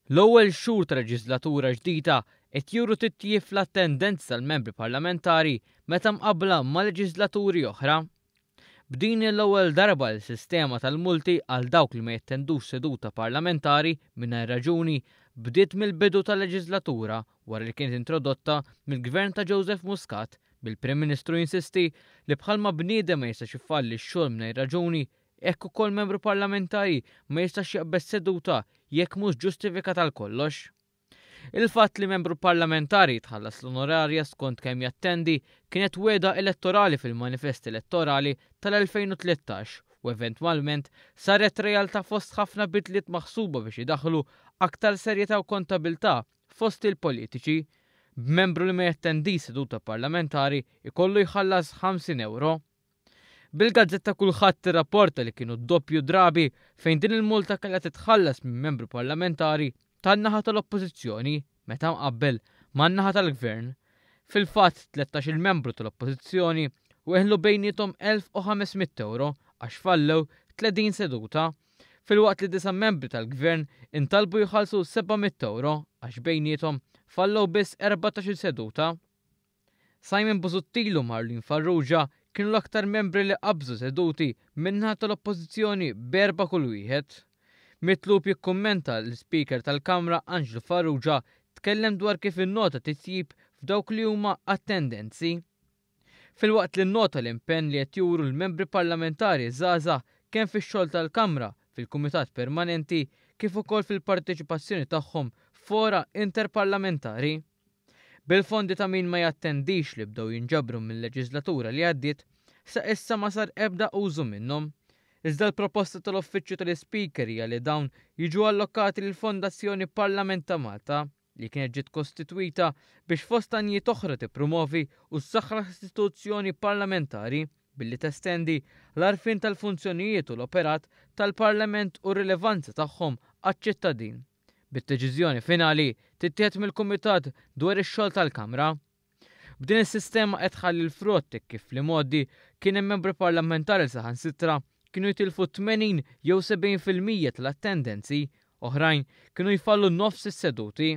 L-ewwel xhur ta' leġislatura ġdida qed juru titjib fl-attendenza tal-membri parlamentari meta mqabbla ma' leġislaturi oħra. B'din l-ewwel darba l-sistema tal-multi għal dawk li ma jattendux seduta parlamentari mingħajr raġuni bdiet mill-bidu tal-leġislatura wara li kienet introdotta mill-Gvern ta' Joseph Muscat, bil-Prim Ministru jinsisti li bħalma bniedem ma jistax ifalli x-xogħol mingħajr raġuni, hekk ukoll membru parlamentari ma jistax jaqbeż seduta jekk mhux ġustifikat għal kollox. Il-fatt li membru parlamentari jitħallas l-onorarja skont kemm jattendi kienet wegħda elettorali fil-manifest elettorali tal-2013 u eventwalment saret realtà fost ħafna bidliet maħsuba biex idaħħlu aktar serjetà u kontabilità fost il-politiċi, b'membru li ma jattendix seduta parlamentari jkollu jħallas 50 ewro. Bil-gazzetta Kulħadd tirrapporta li kienu doppju drabi fejn din il-multa kellha titħallas minn membru parlamentari tan-naħa tal-Oppożizzjoni meta mqabbel man-naħa tal-Gvern. Fil-fatt, 13-il membru tal-Oppożizzjoni weħlu bejniethom 1,500 ewro għax fallew 30 seduta, filwaqt li disa' membri tal-Gvern intalbu jħallsu 700 ewro għax bejniethom fallew biss 14-il seduta. Simon Busuttil u Marlene Farrugia kienu l-aktar membri li qabżu seduti min-naħa tal-Oppożizzjoni b'erba' kull wieħed. Mitlub jikkummenta, l-Ispeaker tal-Kamra Anġlu Farrugia tkellem dwar kif innota titjib f'dawk li huma attendenzi. Filwaqt li nnota l-impenn li qed juru l-membri parlamentari żgħażagħ kemm fix-xogħol tal-Kamra, fil-Kumitat Permanenti kif ukoll fil-parteċipazzjoni tagħhom f'fora interparlamentari. Bil-fondi ta' min ma jattendix li bdew jinġabru mil-leġiżlatura li għaddiet, sa issa ma sar ebda użu minnhom. Iżda l-proposta tal-Uffiċċju tal-Ispeaker hija li dawn jiġu allokati lill-Fondazzjoni Parlament ta' Malta, li kienet ġiet kostitwita biex fost għanijiet oħra tippromovi u ssaħħaħ l-istituzzjoni parlamentari billi testendi l-għarfien tal-funzjonijiet u l-operat tal-Parlament u r-rilevanza tagħhom għaċ-ċittadin. bid-deċiżjoni finali tittieħed mill-Kumitat dwar ix-xogħol tal-Kamra. B'din is-sistema qed tħalli l-frott hekk kif fl-imgħoddi kien hemm membri parlamentari li saħansitra kienu jitilfu 80 jew 70% tal-attendenzi, oħrajn kienu jfallu nofs is-seduti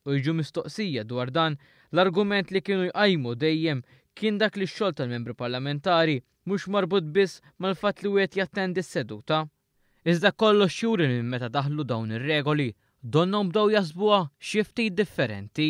u jiġu mistoqsija dwar dan l-argument li kienu jqajmu dejjem kien dak li x-xogħol tal-membri parlamentari mhux marbut biss mal-fatt li wieħed jattendi s-seduta. Iżda kollox juri li minn meta daħlu dawn ir-regoli, donnhom bdew jaħsbuha xi ftit differenti.